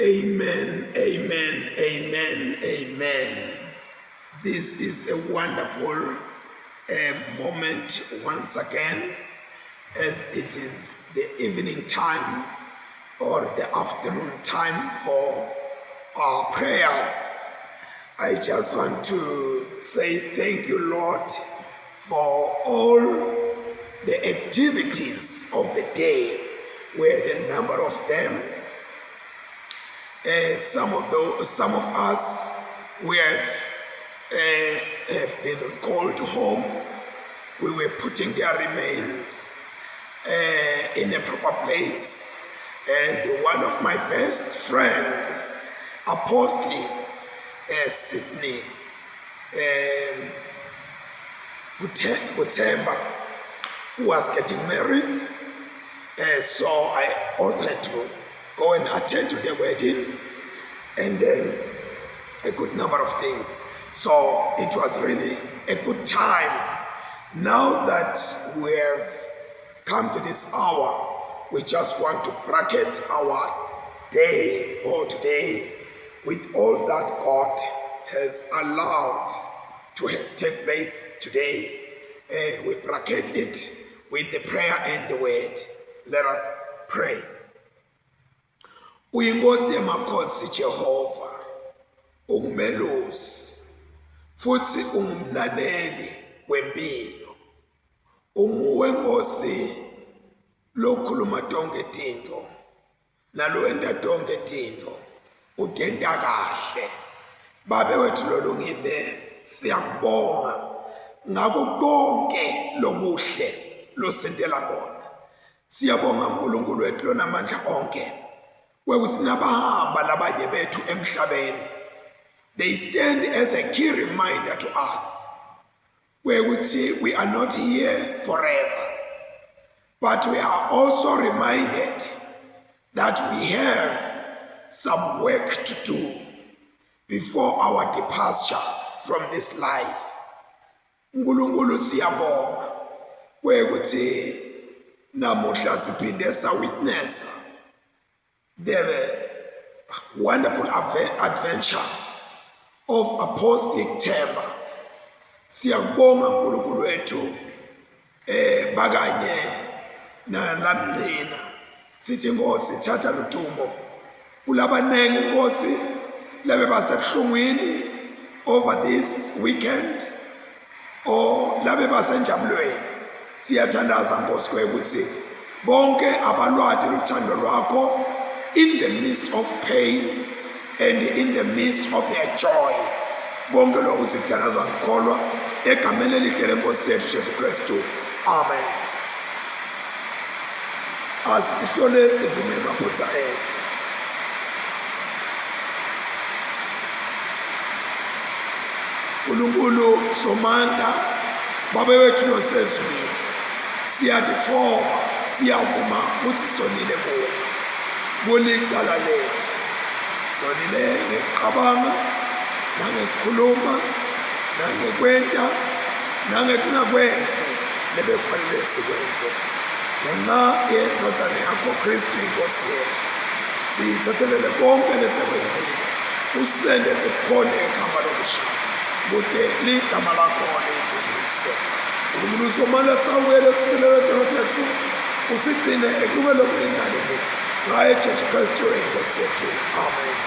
Amen, amen, amen, amen. This is a wonderful moment once again, as it is the evening time or the afternoon time for our prayers. I just want to say thank you, Lord, for all the activities of the day, where the number of them. Some of those, some of us, we have been recalled home. We were putting their remains in a proper place. And one of my best friend, Apostle Sydney Kutemba, who was getting married. So I also had to go and attend to the wedding, and then a good number of things. So it was really a good time. Now that we have come to this hour, we just want to bracket our day for today with all that God has allowed to take place today. We bracket it with the prayer and the word. Let us pray. Uyinkosi yemakhosi Jehova, ungumelusi futhi ungumnaneli wempilo. Unguwe Nkosi lokhuluma tonke tinto nalowenta tonke tinto utenta kahle. Babe wethu lolungile, siyakubonga ngako konke lokuhle losentela kona. Siyabonga uNkulunkulu wethu lonamandla onke kwekuthi nabahamba labanye bethu emhlabeni, they stand as a key reminder to us kwekuthi we are not here forever, but we are also reminded that we have some work to do before our departure from this life. uNkulunkulu, siyabonga kwekuthi namuhla siphinde sa witness the wonderful adventure of Apostolic Themba. Siyakubonga uNkulunkulu wethu, bakanye nalamncina, sithi Nkosi thatha ludumo kulabanengi Nkosi labe basebuhlungwini over this weekend or labe basenjabulweni. Siyathandaza Nkosi kwekuthi bonke abalwati luthando lwakho in the midst of pain and in the midst of their joy. Konke lokhu sikuthandaza ngikholwa egameni elihle lenkosi yethu Jesu Kristu, amen. Asihlole sivume emaphutha ethu. uNkulunkulu Somandla, Babe wethu losezulwini, siyatithoba, siyavuma ukuthi sonile kuwe. Kulicala lethu, sonile ngekuqabanga nangekukhuluma nangekwenta nangekungakwenti lebekufanele sikwente. Ngenxa yendodana yakho Kristu inkosi yethu, siyithethelele konke lesekwentile, usende sikukhonde ekhamba lokushaya kude ligama lakho lidunyiswe. Unkulunkulu Somandla, sawukele sisilele tono tethu, usigcine ekulungelo kunini nanini, ngaye Jesu Kristu inkosi yethu, amen.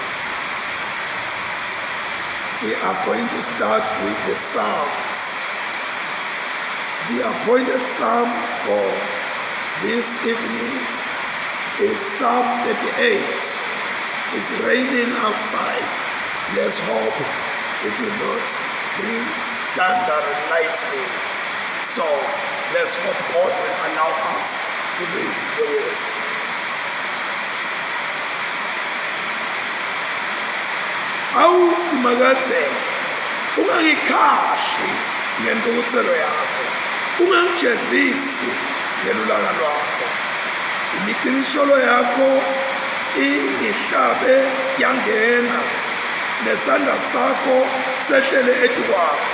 We are going to start with the Psalms. The appointed psalm for this evening is Psalm 38. It's raining outside. Let's hope it will not bring thunder and lightning. So let's hope God will allow us to read the word. Awu Simakadze, ungangikhahli ngentukuthelo yakho, ungangijezisi ngelulaka lwakho. Imicibisholo yakho ingihlabe yangena, nesandla sakho sehlele etikwami.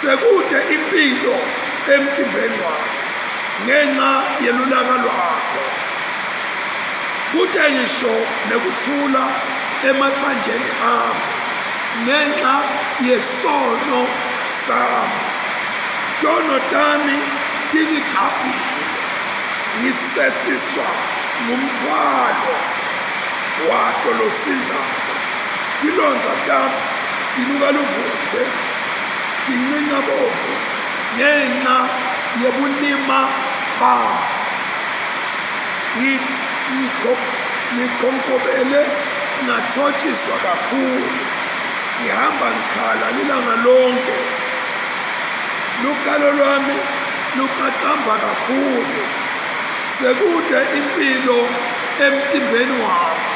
Sekude impilo emtimbeni wami ngenxa yelulaka lwakho. Kute ngisho nekuthula emathanjeni ami ngenxa yesono sami. Tono tami tingigabhile, ngisesiswa ngumthwalo wato losindzako. Tilondza tami tinuka luvutse, tincinca bovu ngenxa yebulima bami. Ngikhonkobele ngathotshiswa kakhulu, ngihamba ngikhala lilanga lonke. Lukhalo lwami luqaqamba kakhulu, sekude impilo emtimbeni wami.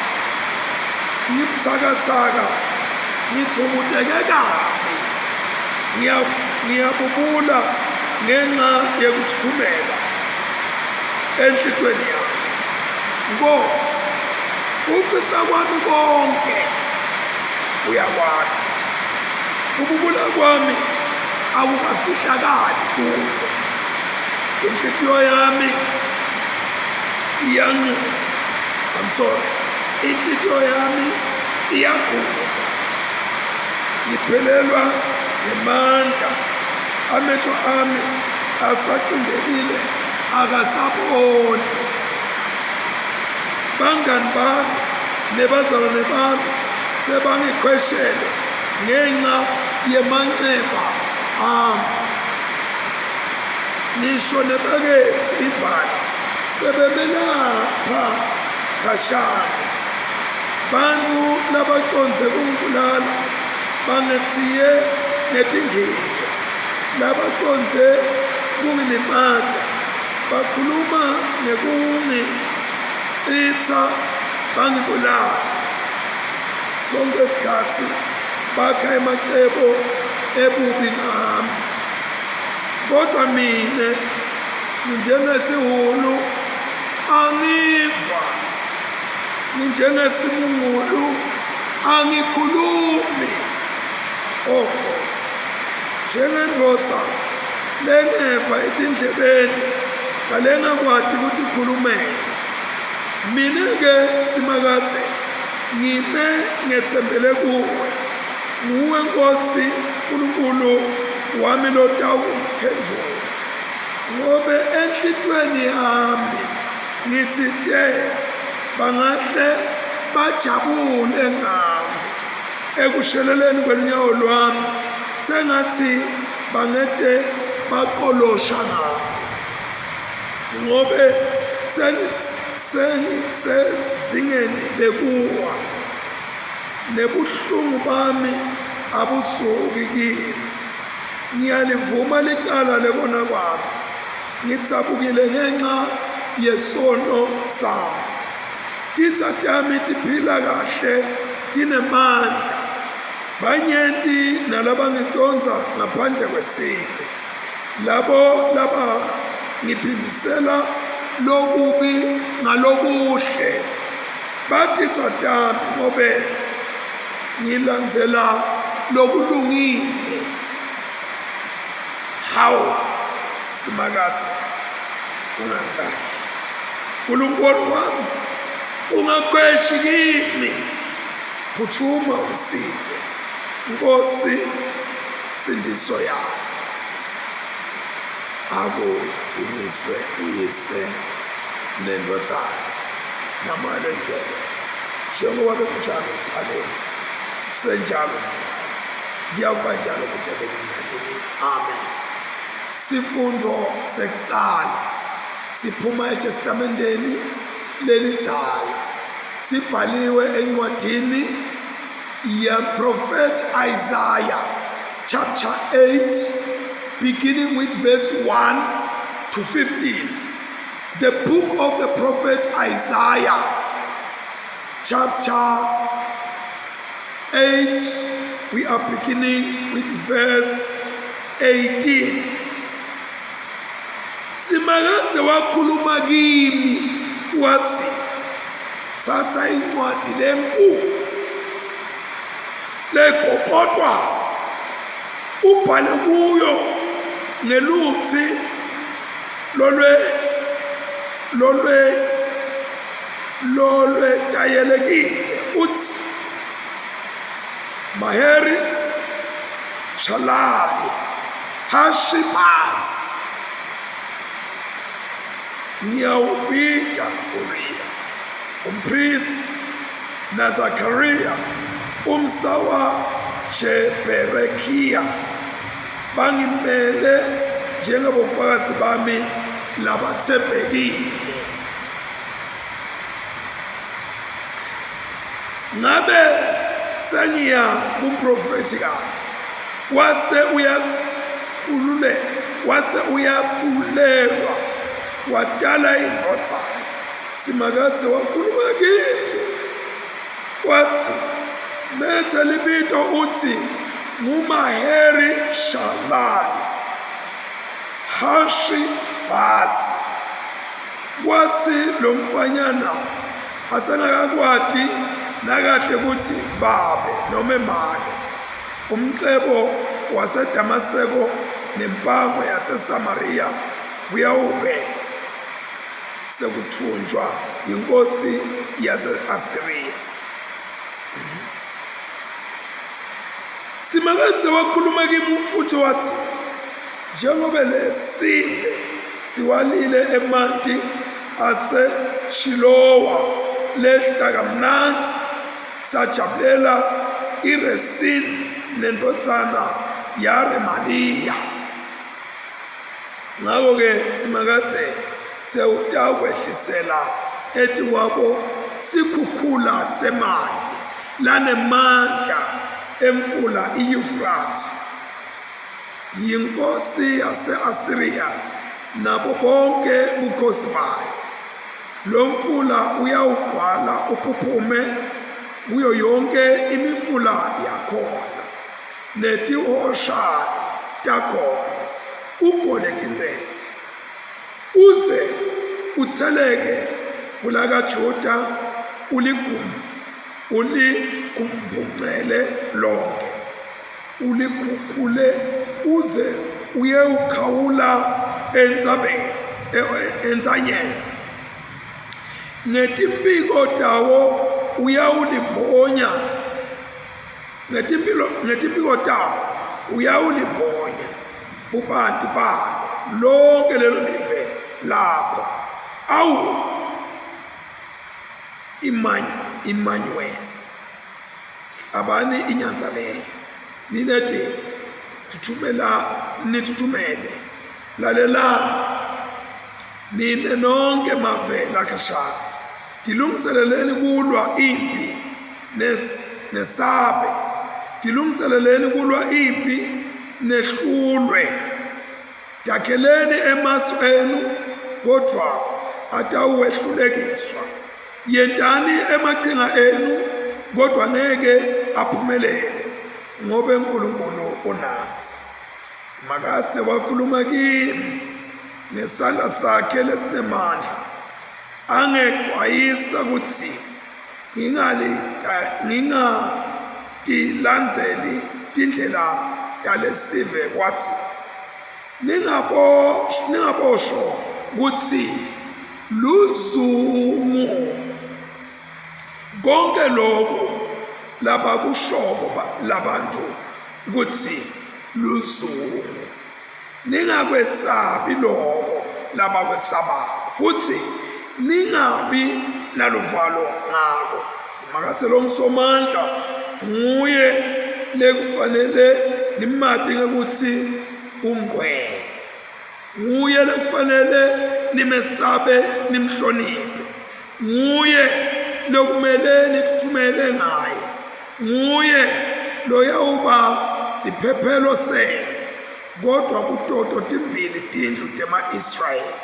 Ngibuthakathaka, ngithukuteke kabi, ngiyabubula ngenxa yekuthuthumela enhlitweni yami. Nkosi, ufisa kwami konke uyakwati. Kububula kwami akukafihlakali kuwe. Inhlitiyo yami iyanquma. I'm sorry. Inhlitiyo yami iyagula. Ngiphelelwa ngemandla. Amehlo ami asacindekile akasaboni. Bangani bami nebazalwane bami sebangikhweshele ngenxa yemanxeba ami. Ngisho nebakethu imbala sebemelapha khashane. Bantu labacondze kungibulala bangethiye ngetingiyo, labacondze kungilimata bakhuluma ngekungicitsa bangibulala. Sonke isikhathi bakha emacebo ebubi ngami. Kodwa mina nginjengesihulu angiva, nginjengesimungulu angikhulumi. Oh Nkosi, njengendvodza lengeva etindlebeni kalengakwati ukuthi ikhulumele. Mina-ke Simakadze ngime ngetsembele kuwe. Nguwe Nkosi Nkulunkulu wami lotawungiphendvula. Ngobe enhlitiyweni yami ngitsite bangahle bajabule ngami ekusheleleni kwelunyawo lwami sengathi bangete baqolosha ngami ngobe sengisezingeni lekuwa nebuhlungu bami abusuki kimi. Ngiyalivuma licala lekona kwami, ngidzabukile ngenxa yesono sami. Titsa tami tiphila kahle tinemandla, banyenti nalabangitondza ngaphandle kwesici. Labo laba ngiphindisela lokubi ngalokuhle batitsa tami ngobe ngilandzela lokulungile. Hawu Simakadze, ungangilahli. Nkulunkulu wami, ungaqeshi kimi. Phuthuma usinde. Nkosi, sindiso yami. Akudunyiswe uyise nendvodzana namoya longcwele njengoba bekunjalo ekuqaleni kusenjalo nanyalo kuyakuba njalo kude benini amen. Sifundo sekuqala siphuma eTestamenteni leliDala sibhaliwe encwadini yeProphet Isaiah chapter 8 beginning with verse 1 to 15. The book of the prophet Isaiah chapter 8 we are beginning with verse 18. Simakadze wakhuluma kimi wathi thatha incwadi lenkulu legokotwa ubhale kuyo ngeluthi lolwe lolwe lolwetayelekile utsi Maheri Shalali Hashibasi ngiyawubita Uriya umpristi naZakariya umsa waJeberekhiya bangimele njengabofakazi bami labathembekile. Ngabe sengiya kumprofethi kanti wase uyakhululeka wase uyakhulelwa watala indvodzana. Simakadze wakhuluma kimi watsi, Methe libito utsi nguMaheri Shalali Hashi Bhazi. Kwatsi lo mfanyana asengakakwati nakahle kutsi babe nome make, umcebo waseDamaseko nempango yaseSamariya kuyawube sekutfunjwa yinkhosi yase-Asiriya. Simakadze wakhuluma kimi futhi wathi, njengobe lesive siwalile emanti aseShilowa lehla kamnandzi, sajabulela iResini nendvodzana yaRemaliya. Ngako-ke Simakadze sewutakwehlisela etikwabo sikhukhula semanti lanemandla emfula iYufrathe, yinkhosi yase-Asiriya nabo bonke bukhosi bayo. Lo mfula uyawugcwala uphuphume kuyo yonke imifula yakhona. Netihoshana takhona ugone tintsetse, uze utseleke kulakaJuda uligumbucele lonke, ulikhukhule uze uyewukhawula entsabeni entsanyeni. Ngetimphiko tawo uyawulimbonya Ngetimpilo ngetimphiko tawo uyawulimbonya bubanti balo lonke lelo live lakho. Awu Immanuel, hlabani inyanza leyo ninede thuthumela nithuthumele lalelani Nine nonke mave lakhashane, tilungiseleleni kulwa impi nes, nesabe. Tilungiseleleni kulwa impi nehlulwe. Takheleni emasu enu, kodvwa atawuwehlulekiswa. Yentani emachinga enu, kodvwa ngeke aphumelele, ngobe Nkulunkulu unatsi. Simakadze wakhuluma kimi ngesandla sakhe lesinemandla, angecwayisa kutsi ngingatilandzeli tindlela talesive, watsi, Ningabosho kutsi luzungu konke loku labakushoko labantu kutsi luzungu. Ningakwesabi loko labakwesabako, futsi ningabi naluvalo ngako. Simakadze longuSomandla nguye lekufanele nimati ngekutsi ungcwele. Nguye lekufanele nimesabe nimhloniphe. Nguye lokumele nitfutfumele ngaye. Nguye loyawuba siphephelo senu. Kodwa kutoto timbili tindlu tema-Israyeli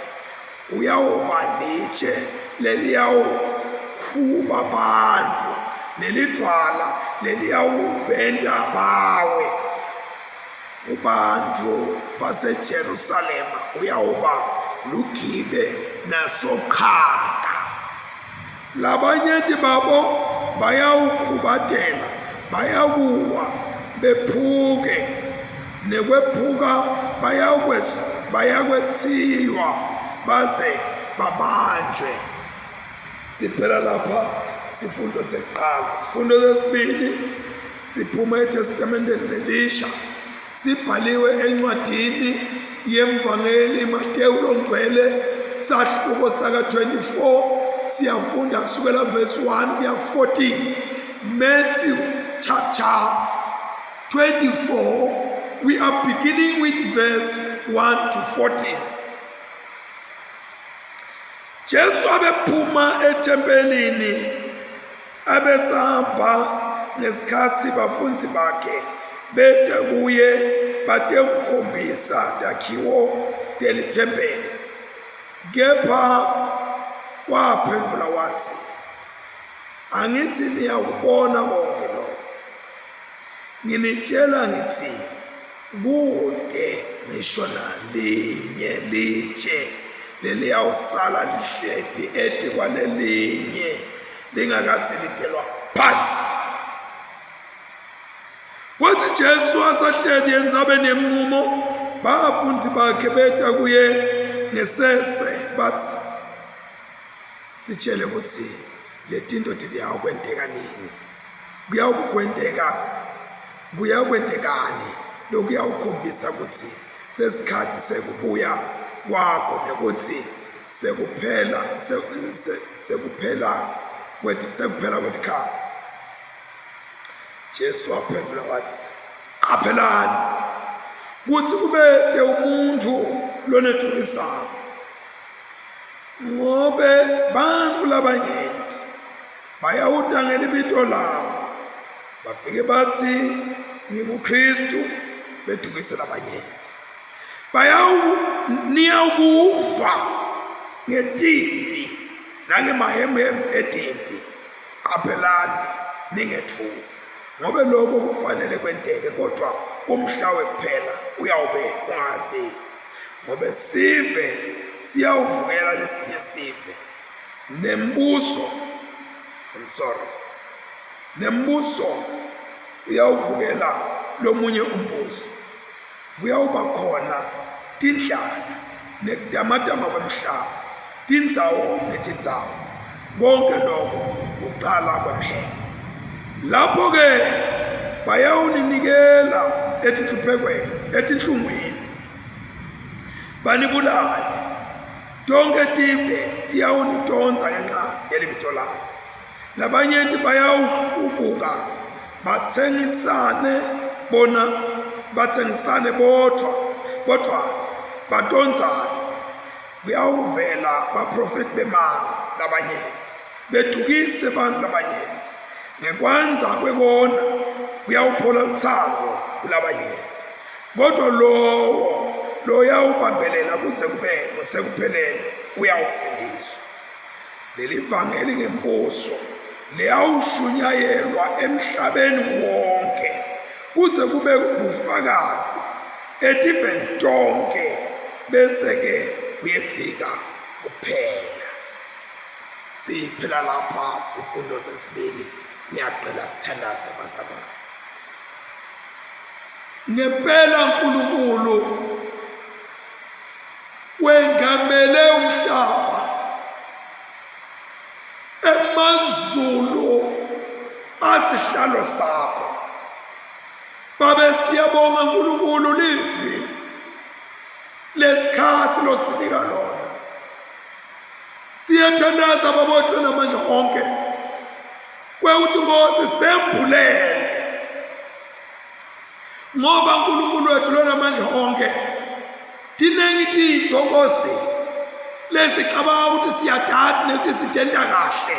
uyawuba litshe leliyawukhuba bantfu nelidvwala leliyawubenta bawe. Kubantfu baseJerusalema uyawuba lugibe nasokhaka. Labanyenti babo bayawukhubatela, bayakuwa bephuke, nekwephuka bayakwetsiywa baze babanjwe. Siphela lapha sifundo sekuqala. Sifundo sesibili siphuma eTestamenteni lelisha. Sibhaliwe encwadini yemvangeli Mateyu longcwele sahluko saka 24 siyafunda kusukela verse 1 kuya 14. Matthew chapter 24 we are beginning with verse 1 to 14. Jesu abephuma ethempelini abesahamba ngesikhatsi bafundzi bakhe bete kuye batemkhombisa takhiwo telithempeli. Kepha waphendvula watsi, Angitsi niyakubona konkhe lokho? Nginitjela ngitsi kute ngisho nalinye litshe leliyawusala lihleti etikwalelinye lingakadzilitelwa phansi. Kwathi Jesu asahleti entsabeni yemnqumo, bafundzi bakhe beta kuye ngesese batsi, Sitshele kutsi letinto tiyawukwenteka nini? Kuyawukwenteka kuyawukwentekani lokuyawukhombisa kutsi sesikhatsi sekubuya kwakho nekutsi sekuphela sekuphela sekuphela kwetikhatsi? Jesu waphendvula watsi, Qaphelani kutsi kubete umuntfu lonethukisako, ngobe bantfu labanyenti bayawuta ngelibito lami bafike batsi nginguKhristu bedukise labanyenti. Niyawukuva ngetimpi nangemahemuhemu etimpi. Qaphelani ningetfuki, ngobe lokho kufanele kwenteke, kodvwa umhla wekuphela uyawube ungakafiki. Ngobe sive siyawuvukela lesinye sive, nembuso, I'm sorry, nembuso uyawuvukela lomunye umbuso. Kuyawuba khona tindlala nekutamatama kwemhlaba, tindzawo ngetindzawo. Konke lokho kuqala kwemhelo. Lapho-ke bayawuninikela etinhluphekweni, etinhlungwini, banibulale. Tonkhe tive tiyawunitondza ngenxa yelibito lami. Labanyenti bayawuhlubuka batsengisane bona batsengisane bodvwa kodvwa batondzane. Kuyawuvela baphrofethi bemanga labanyenti bedukise bantfu labanyenti. Ngekwandza kwekona kuyawuphola lutsandvo kulabanyenti. Kodwa lowo loyawubambelela kuze kube ngusekupheleni uyawusindiswa. Leli vangeli ngembuso liyawushunyayelwa emhlabeni wonke kuze kube bufakazi etiveni tonke bese-ke kuyefika kuphela. Siphela lapha sifundo sesibili. Ngiyacela sithandaze bazalwane. Ngempela uNkulunkulu wengamele umhlaba emazulu asihlalo sakho babe siyabonga uNkulunkulu livi lesikhathi losinika lona siyathandaza baba wethu namandla onke kwekuthi Nkosi sembulele ngoba uNkulunkulu wethu lonamandla onke tiningi tinto Nkosi lesicabanga ukuthi siyadati nekuthi sidenta kahle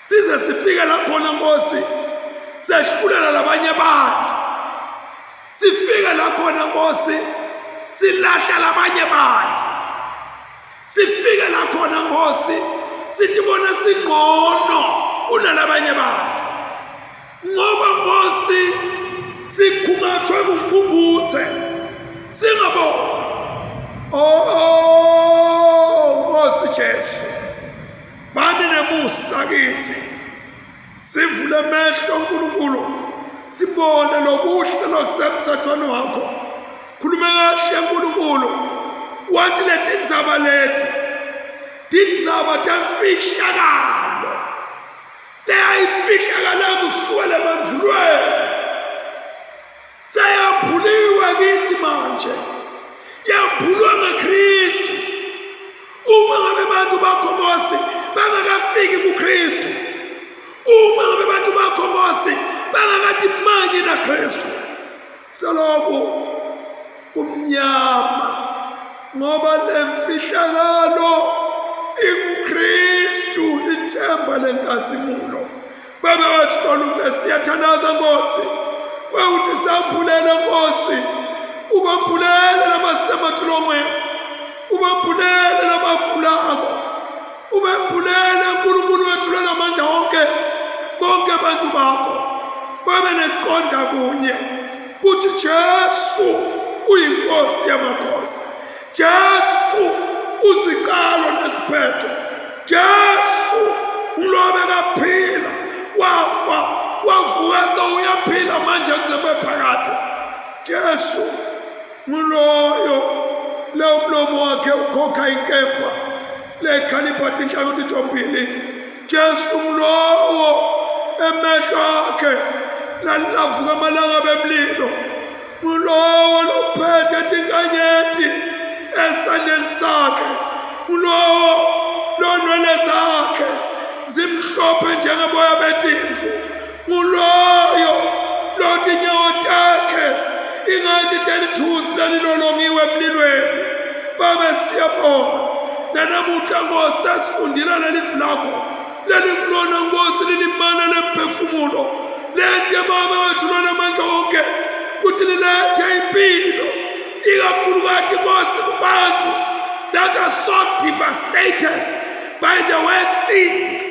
size sifike la khona Nkosi sehlulela labanye abantu sifike la khona Nkosi silahla labanye abantu sifike la khona Nkosi sithi bona singcono kunalabanye bantu ngoba Nkosi sikhungathwe kumbumbuthe singaboni. Oh Nkosi Jesu, bani nemusa kithi, sivule amehlo uNkulunkulu, sibone lokuhle lokusemthethweni wakho. Khulume kahle uNkulunkulu, wathi letindzaba leti. Tindzaba temfihlakalo leyayifihlakala kusukela emandulweni seyambuliwe kithi manje, yambulwa ngaKristu. Uma ngabe abantu bakho Nkosi bangakafiki kuKristu, uma ngabe abantu bakho Nkosi bangakadimanyi naKristu, seloku kumnyama ngoba lemfihlakalo inguKristu lithemba lenkazimulo. Baba wethu olunge siyathandaza Nkosi kwewuthi sambulele Nkosi ubambulele labasematulongweni ubambulele labagulako ubembulele uNkulunkulu wethu lonamandla wonke bonke abantu bakho babe neqonda kunye kuthi Jesu uyinkosi yamakhosi Jesu uziqalo nesiphetho Jesu ulobe kaphila wafa wavuka sewuyaphila manje kuze kube phakade Jesu nguloyo leyo mlomo wakhe ukhokha inkemba lekhalipha tinhlangothi tombili Jesu ngulowo emehlo akhe lalilavuka amalanga bemlilo ngulowo lophethe tinkanyeti esandleni sakhe ngulowo lonwele zakhe zimhlophe njengeboya betimvu nguloyo lotinyawo takhe ingathi telithusi lalilolongiwe emlilweni babe siyabonga nanamuhla nkosi sesifundile lelivi lakho lelikulona nkosi lilimana lemphefumulo lente baba wethu lonamandla wonke kuthi lilethe impilo ikakhulukati nkosi kubantu that are so devastated by the way things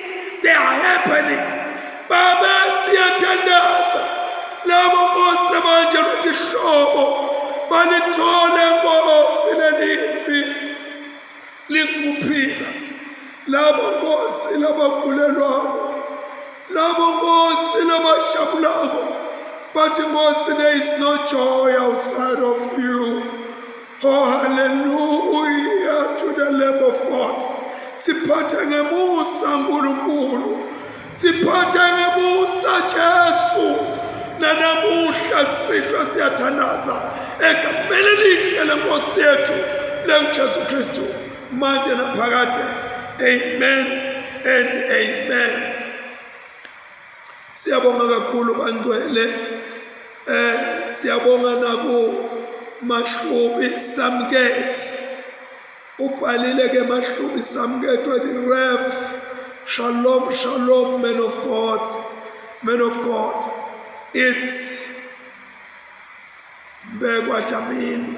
they are happening Baba siyathandaza labo Nkosi labanjalo tihlobo balithole Nkosi lelifi likuphila labo Nkosi labagulelwako labo Nkosi labajabulako bathi Nkosi there is no joy outside of you. Oh hallelujah to the Lamb of God. Siphathe ngemusa uNkulunkulu. Siphathe ngemusa Jesu. Nanamuhla kusihlwa siyathandaza egameni elihle lenkosi yethu lenguJesu Kristu manje naphakade. Amen and amen. Siyabonga kakhulu bangcwele. Eh siyabonga naku Mahlubi Samkethi. Ubhalile ke Mahlubi Samkethi wathi Rev Shalom Shalom man of God. Man of God. It's Mbekwa Dlamini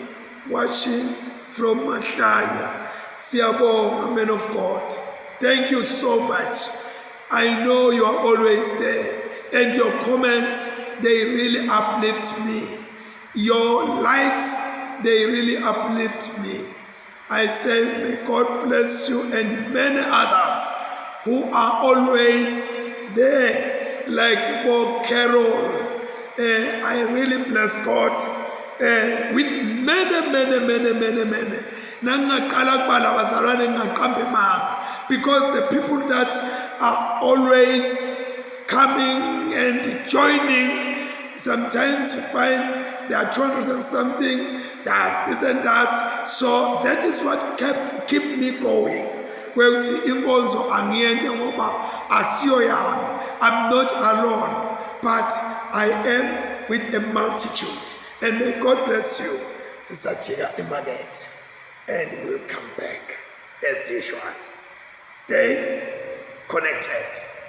watching from Mahlanya. Siyabonga man of God. Thank you so much. I know you are always there and your comments they really uplift me. Your likes they really uplift me. I say may God bless you and many others who are always there like Bob Carol. Uh, I really bless God uh, with many, many, many, many, many. Nangingaqala kubala abazalwane ngingaqamba imanga because the people that are always coming and joining sometimes you find there are 200 and something that this and that so that is what kept keep me going kwekuthi inkonzo angiyente ngoba akusiyo yami i'm not alone but i am with a multitude and may god bless you sisajika emakethe and we'll come back as usual stay connected.